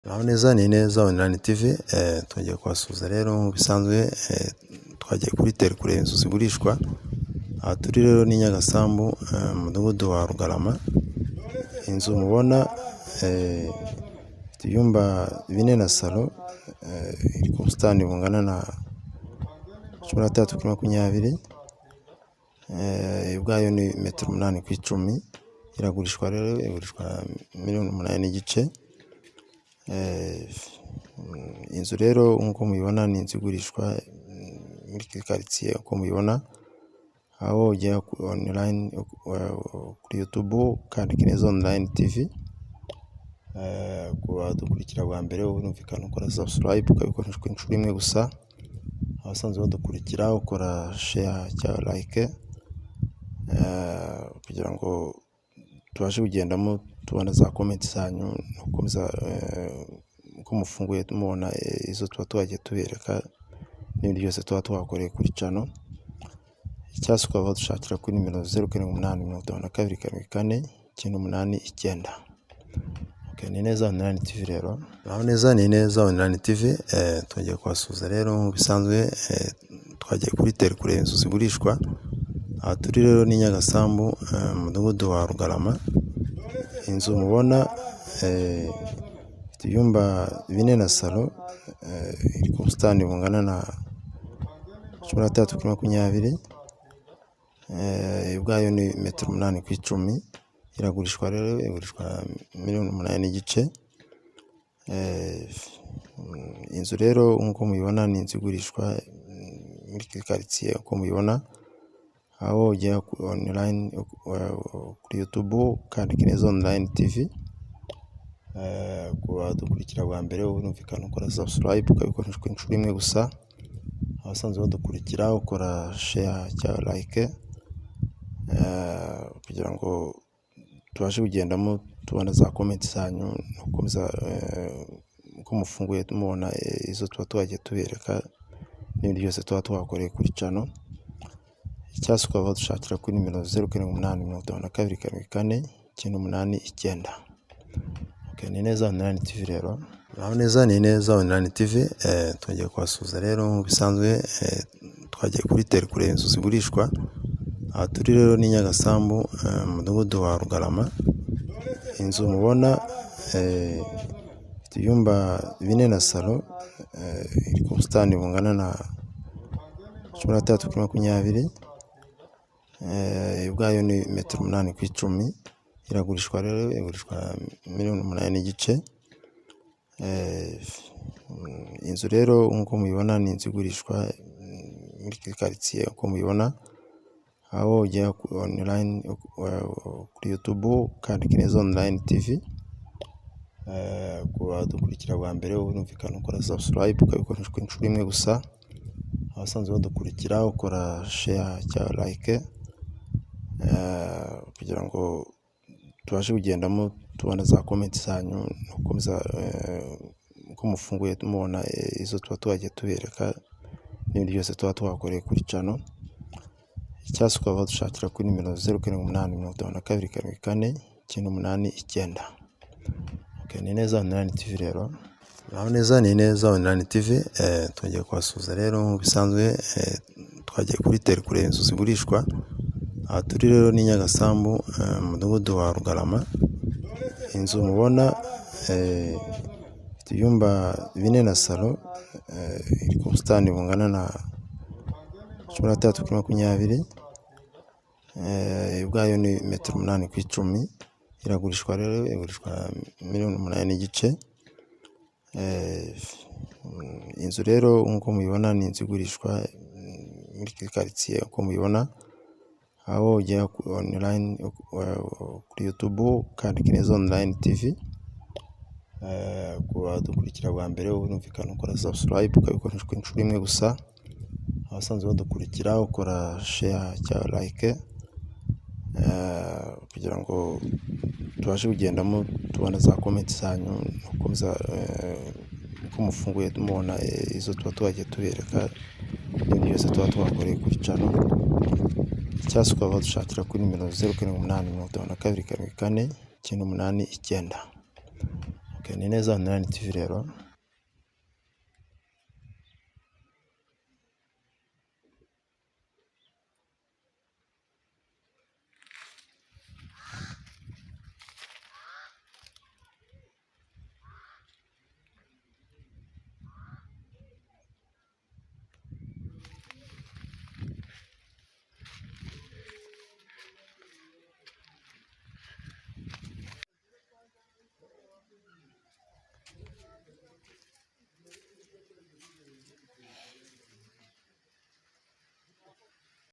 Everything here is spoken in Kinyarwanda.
Muraho neza, ni Ineza Online TV, twongeye kubasuhuza rero nk'uko bisanzwe, twagiye kuri tele kureba inzu zigurishwa. Aha turi rero ni Nyagasambu, mu mudugudu wa Rugarama. Inzu mubona ifite ibyumba bine na salo, iri ku busitani bungana na 16 kuri 20, ubwayo ni metero 8 ku 10. Iragurishwa rero, igurishwa miliyoni 8.5. Inzu rero nk'uko mubibona ni inzu igurishwa muri karitsiye uko mubibona, aho ujya online kuri YouTube ukandika Ineza Online TV. Ku badukurikira bwa mbere, birumvikana ukora subscribe, ukabikora inshuro imwe gusa. Abasanzwe badukurikira, ukora share cyangwa like kugira ngo tubashe kugendamo tubona za comment zanyu, gukomeza uko mufunguye mubona izo tuba twagiye tubereka n'ibindi byose tuba twakoreye kuri channel, cyangwa se ukaba wadushakira kuri nimero 0785277498. Ni Ineza Online TV rero. Muraho neza, ni Ineza Online TV, twongeye kubasuhuza rero nk'uko bisanzwe, twagiye kuri tele kureba inzu zigurishwa. Aha turi rero ni Nyagasambu, mu mudugudu wa Rugarama. Inzu mubona ifite ibyumba bine na salo, iri ku busitani bungana na 16 kuri 20, ubwayo ni metero 8 ku 10. Iragurishwa rero, igurishwa miliyoni 8.5. Inzu rero nk'uko mubibona ni inzu igurishwa muri karitsiye uko mubibona, aho ujya online kuri YouTube ukandika Ineza Online TV. Ku badukurikira bwa mbere, birumvikana ukora subscribe, ukabikora inshuro imwe gusa. Abasanzwe badukurikira, ukora share cyangwa like kugira ngo tubashe kugendamo tubona za comment zanyu, gukomeza uko mufunguye mubona izo tuba twagiye tubereka n'ibindi byose tuba twakoreye kuri channel, cyangwa se ukaba wadushakira kuri nimero 0785527489. Ni Ineza Online TV rero. Muraho neza, ni Ineza Online TV, twongeye kubasuhuza rero nk'uko bisanzwe, twagiye kuri tele kureba inzu zigurishwa. Aha turi rero ni Nyagasambu, mu mudugudu wa Rugarama. Inzu mubona ifite ibyumba bine na salo, iri ku busitani bungana na 16 kuri 20, ubwayo ni metero 8 ku 10. Iragurishwa rero, igurishwa miliyoni 8.5. Inzu rero nk'uko mubibona ni inzu igurishwa muri karitsiye uko mubibona, aho ujya online kuri YouTube ukandika Ineza Online TV. Ku badukurikira bwa mbere, birumvikana ukora subscribe, ukabikora inshuro imwe gusa. Abasanzwe badukurikira, ukora share cyangwa like kugira ngo tubashe kugendamo tubona za comment zanyu, gukomeza uko mufunguye mubona izo tuba twagiye tubereka n'ibindi byose tuba twakoreye kuri channel, cyangwa se ukaba wadushakira kuri nimero 0785277489. Ni Ineza Online TV rero. Muraho neza, ni Ineza Online TV, twongeye kubasuhuza rero nk'uko bisanzwe, twagiye kuri tele kureba inzu zigurishwa. Aha turi rero ni Nyagasambu, mu mudugudu wa Rugarama. Inzu mubona ifite ibyumba bine na salo, iri ku busitani bungana na 16 kuri 20, ubwayo ni metero 8 ku 10. Iragurishwa rero, igurishwa miliyoni 8.5. Inzu rero nk'uko mubibona ni inzu igurishwa muri karitsiye uko mubibona, aho ujya online kuri YouTube ukandika Ineza Online TV. Ku badukurikira bwa mbere, birumvikana ukora subscribe, ukabikora inshuro imwe gusa. Abasanzwe badukurikira, ukora share cyangwa like kugira ngo tubashe kugendamo tubona za comment zanyu, gukomeza uko mufunguye mubona izo tuba twagiye tubereka n'ibindi byose tuba twakoreye kuri channel, cyangwa se ukaba wadushakira kuri nimero 0785277489. Ni Neza Online TV rero.